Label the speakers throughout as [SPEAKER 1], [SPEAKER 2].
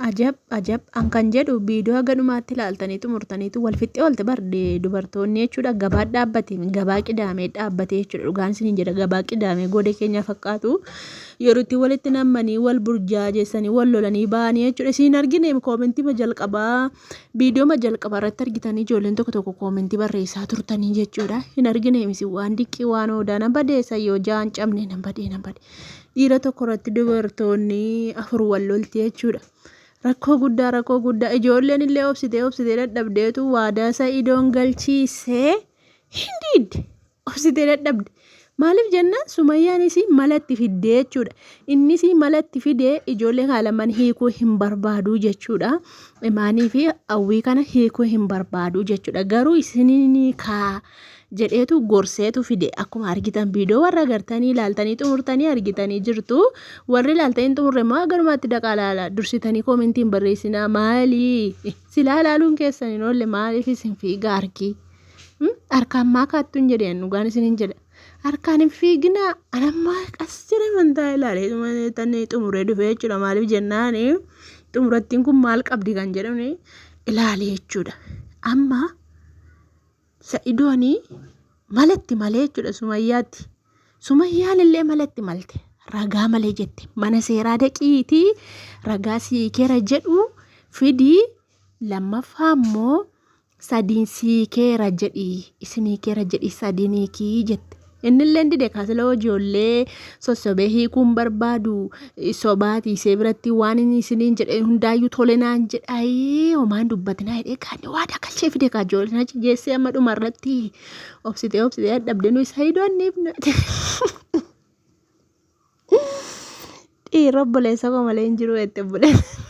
[SPEAKER 1] Ajab ajab an kan jedhu viidiyoo haga dhumaatti ilaaltanii xumurtaniitu wal fixxee oolte bar dubartoonni jechuudha gabaa dhaabbate gabaa qidaamee dhaabbate jechuudha dhugaan isiniin jedha gabaa qidaamee goodee keenyaa fakkaatu yeroo itti walitti nammanii wal burjaajeessanii wal lolanii ba'anii jechuudha isin argine koomentii ma jalqabaa viidiyoo ma jalqabaa irratti argitanii ijoolleen tokko tokko koomentii barreessaa turtanii jechuudha hin argine isin waan diqqii waan hoodaa nan badeessa yoo ja'an cabne nan badee nan badee. Dhiira tokko irratti dubartoonni afur wal lolti jechuudha. Rakkoo guddaa rakkoo guddaa ijoolleen illee obsitee obsitee dadhabdeetu waadaa Sa'idoon galchiisee hin diidde obsitee dadhabde. Maaliif jennaan Sumayyaanis mala itti fiddee jechuudha. Innis mala itti fidee ijoollee kana lamaan hiikuu hin barbaadu jechuudha. Imaanii fi hawwii kana hiikuu hin barbaadu jechuudha. Garuu isiniin kaa jedheetu gorseetu fide. Akkuma argitan viidiyoo warra agartanii ilaaltanii xumurtanii argitanii jirtu. Warri ilaaltanii hin xumurre immoo garumaatti dhaqaa ilaala. Dursitanii koomentii hin barreessinaa maali? Silaa ilaaluun keessan hin oolle maaliif isin fiiga harki? Harkaan maa kaattu hin jedheen dhugaan isin hin jedha. Harkaan hin fiiginaa anammaa qas jedhee mantaa ilaalee tanii xumuree dhufe jechuudha. Maaliif jennaan xumurattiin kun maal qabdi kan jedhamne ilaale jechuudha. Amma Sa'idooni malatti malee jechuudha Sumayyaatti. Sumayyaan illee malatti malte. Ragaa malee jette. Mana seeraa dhaqiitii ragaa siikeera jedhu fidii lammaffaa immoo sadiin siikeera jedhi isiniikeera jedhi sadiin hiikii jette. Innilleen dide kaasila ijoollee sossobee hiikuun barbaadu sobaati isee biratti waan inni isiniin jedhe hundaayyuu tole naan jedhaayii homaan dubbatinaa jedhee kaanni waadaa galchee fide kaa ijoolleen achi geessee amma dhuma irratti obsitee obsitee dadhabde nuyi sayidoon dhiifne. Dhiirri obboleessa koo malee hin jiru jette obboleessa.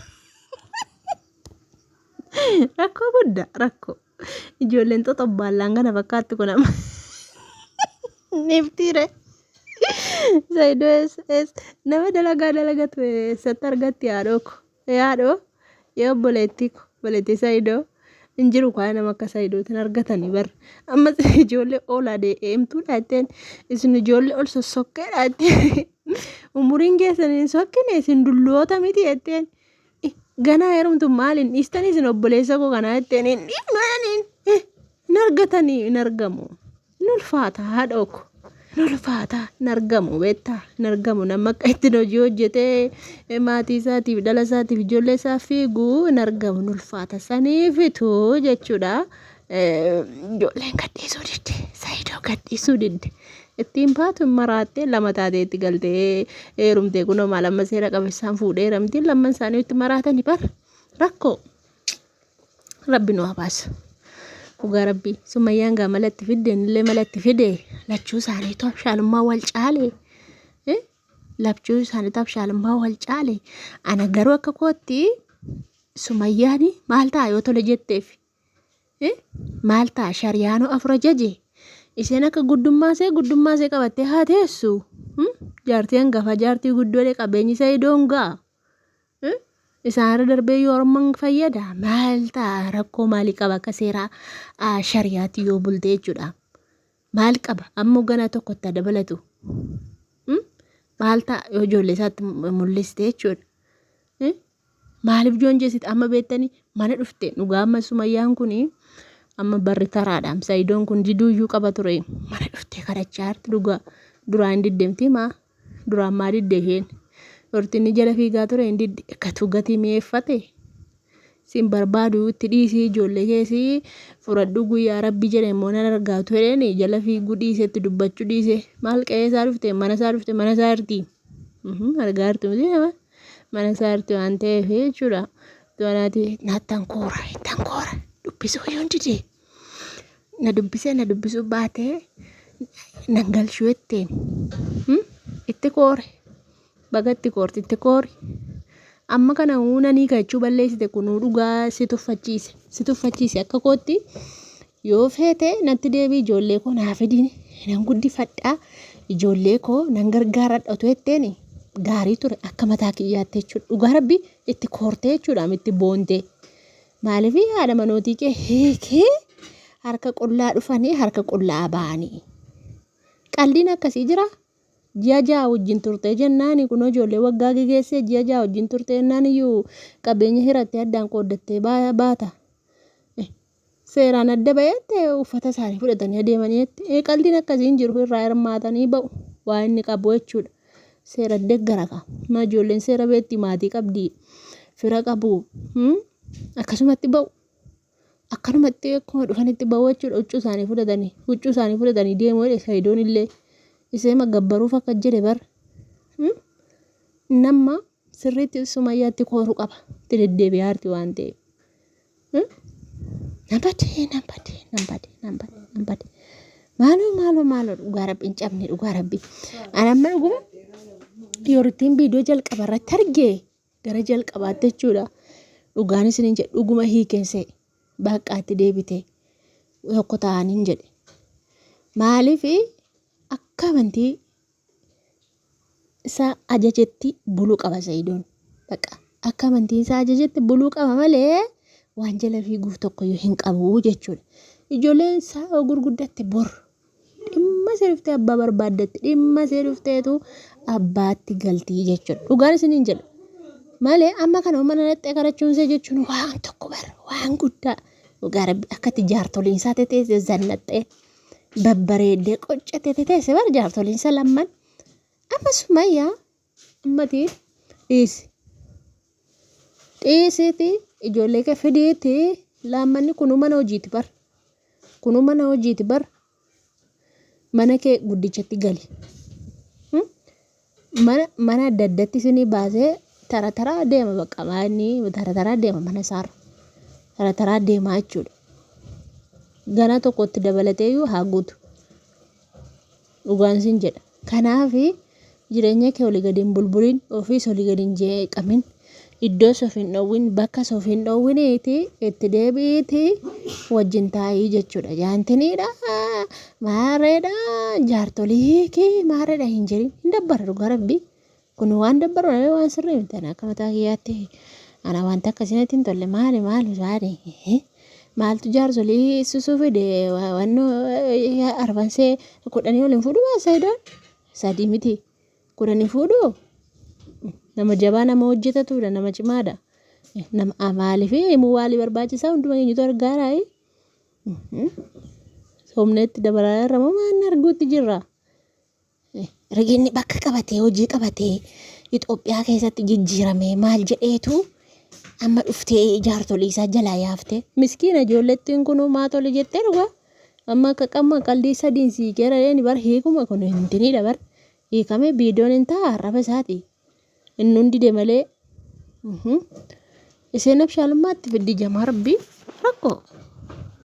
[SPEAKER 1] Rakkoo guddaa rakkoo. Ijoolleen xoxobbaallaan kana fakkaatti kun amma. Niftiire. Saayidoo eessa eessa nama dalagaa dalagatu eessatti argatti haadhoo ko. Haadhoo yaa obboleettii ko obboleettii Saayidoo hin jiru kaa nama akka Saayidootiin argatanii bar. Amma ijoollee ol adeemtuudha jetteen isin ijoollee ol sossokkeedha jetteen umuriin keessan hin sokkine isin dulloota miti jetteen. Ganaa heerumtu maal hin dhiistanii isin obboleessa koo kanaa jetteen hin dhiifnu jedhaniin hin argatanii hin argamu. Hin ulfaata haadhoo koo. Hin ulfaata hin argamu beektaa hin argamu nama akka ittiin hojii hojjetee maatii isaatiif dhala isaatiif ijoollee isaa fiigu hin argamu hin ulfaata saniifitu jechuudha. Ijoolleen gadhiisuu didde Saayidoo gadhiisuu didde. Ittiin baatu hin maraattee lama taatee itti galtee heerumtee kunoo maal amma seera qabeessaan fuudhee heeramtiin lamman isaanii itti maraatani bar rakkoo rabbi nu haa baasu. Dhugaa rabbi sumayyaan gaa mala itti fidde innillee mala itti fide lachuu isaaniitu abshaalummaa wal caale. Lachuu isaaniitu abshaalummaa wal caale. Ana garuu akka kootti sumayyaan maal ta'a yoo tole jetteef Maal ta'a shariyaanoo afur ajaje isheen akka guddummaa ishee guddummaa ishee qabattee haa teessu. Jaartii hangafa jaartii guddoodhe qabeenyi isaa idoon ga'a. Isaanirra darbee yoo orman fayyada maal ta'a rakkoo maalii qaba akka seera shariyaatti yoo bulte jechuudha. Maal qaba ammoo ganaa tokko itti dabalatu. Maal ta'a yoo ijoollee isaatti mul'iste jechuudha. Maaliif joonjeessite amma beektanii mana dhufte dhugaa amma sumayyaan kun amma barri taraadha sayidoon kun diduuyyuu qaba ture mana dhuftee kadhachaa jirti dhugaa duraan hin diddemti maa duraan maa didde isheen horti inni jala fiigaa ture hin didde gatuu gatii mi'eeffate sin barbaadu itti dhiisii ijoollee keessi fudhadhu guyyaa rabbi jedhe immoo nan argaatu jedheen jala fiiguu dhiise itti dubbachuu dhiise maal qe'ee isaa dhufte mana isaa dhufte mana isaa jirti argaa jirtu miti nama mana isaa jirti waan ta'eef jechuudha. Donaati nattan koora ittan koora dubbisuu yoon dide na dubbisee na dubbisuu baatee nan galchuu jetteen itti koore baga itti koorti itti koori. Amma kana uunanii kachuu balleessite kunuu dhugaa si tuffachiise si tuffachiise akka kootti yoo feete natti deebii ijoollee koo naa fidi nan guddifadha ijoollee koo nan gargaaradha otoo jetteeni gaarii ture akka mataa kiyyaatti jechuudha dhugaa rabbi itti koortee jechuudha itti boontee maaliif haadha manootii kee hiikee harka qullaa dhufanii harka qullaa ba'anii qaldiin akkasii jira. Ji'a 6 wajjin turtee jennaani kunoo ijoollee waggaa gegeessee ji'a 6 wajjin turtee jennaan iyyuu qabeenya hirattee addaan qooddattee baata. Seeraan adda ba'eette uffata isaanii fudhatanii adeemanii jette. Qaldiin akkasii hin jiru irraa hirmaatanii ba'u waa inni qabu jechuudha. Seera deggara kaa. Ma ijoolleen seera beekti maatii qabdi fira qabu akkasumatti ba'u. Akkanumatti akkuma dhufanitti ba'u jechuudha huccuu isaanii fudhatanii huccuu isaanii fudhatanii deemu jedhe Sayidoon illee isee magabbaruuf akka jedhe bar. Nama sirriitti Sumayyaatti kooruu qaba itti deddeebi'aa jirti waan ta'eef. Nan bade nan bade nan bade nan bade nan bade. Maaloo maaloo maaloo dhugaa rabbi hin cabne dhugaa rabbi. Ani amma dhuguma yeroo viidiyoo jalqaba irratti arge gara jalqabaatti jechuudha. Dhugaan isiniin jedhe dhuguma hiikeen se'e baqqaatti deebite tokko ta'aniin jedhe. Maaliif akka amantii isaa ajajetti buluu qaba Sa'idoon. Baqa akka amantiin isaa ajajetti buluu qaba malee waan jala fiiguuf tokkoyyuu hin qabu jechuudha. Ijoolleen isaa yoo gurguddatte bor dhimma ishee dhuftee abbaa barbaaddatti dhimma ishee dhufteetu abbaatti galtii jechuudha. Dhugaan isiniin jedha. Malee amma kana mana dhaqxee kadhachuun ishee jechuun waan tokko bar waan guddaa dhugaa rabbi akkatti jaartoliin isaa teteesse zannaxxee babbareeddee qoccatee teteesse bar jaartoliin isaa lamman. Amma Sumayyaa ammati dhiisi. Dhiisiiti ijoollee kee fidiiti laammanni kunuu mana hojiiti bar. Kunuu mana hojiiti bar. Mana kee guddichatti gali. Mana mana adda addatti isinii baasee tara taraa deema bakka inni tara taraa deema mana isaarra. Tara taraa deemaa jechuudha. Ganaa tokkotti dabalatee iyyuu haa guutu. Dhugaan sin jedha. Kanaaf jireenya kee olii gadi hin bulbulin, ofiis olii gadi hin jeeqamin, iddoos of hin dhowwin, bakkas of hin dhowwiniiti itti deebi'iiti wajjin taa'ii jechuudha. Jaantiniidha, maareedha, jaartolii hiikii maareedha hin jedhin. Hin dabbara dhugaa rabbii. Kun waan dabbaru malee waan sirrii miti. Ana akka mataa kiyyaatti ana wanta akkasii natti hin tolle. Maali maali maali? Maaltu jaarsolii susuu fide wannoo arfansee kudhanii ol hin fuudhu maa Sayidoon? Sadii miti. Kudhanii fuudhu? Nama jabaa nama hojjetatudha nama cimaadha. Nama maaliif himuu waalii barbaachisaa hunduma keenyatu argaaraayi. Humna itti dabalaa irra moo maan arguutti jirra? Riginni bakka qabatee hojii qabatee Itoophiyaa keessatti jijjiiramee maal jedheetu amma dhuftee jaartolii isaa jalaa yaaftee. Miskiina ijoollettiin kunuu maa tole jettee dhugaa. Amma akka qamma qaldii sadiin sii keera reeni bar hiikuma kun hintiniidha bar. Hiikamee biidoon hin ta'a arraba isaati. Inni hundi dide malee. Isheen abshaalummaatti fiddi jamaa rabbii rakkoo.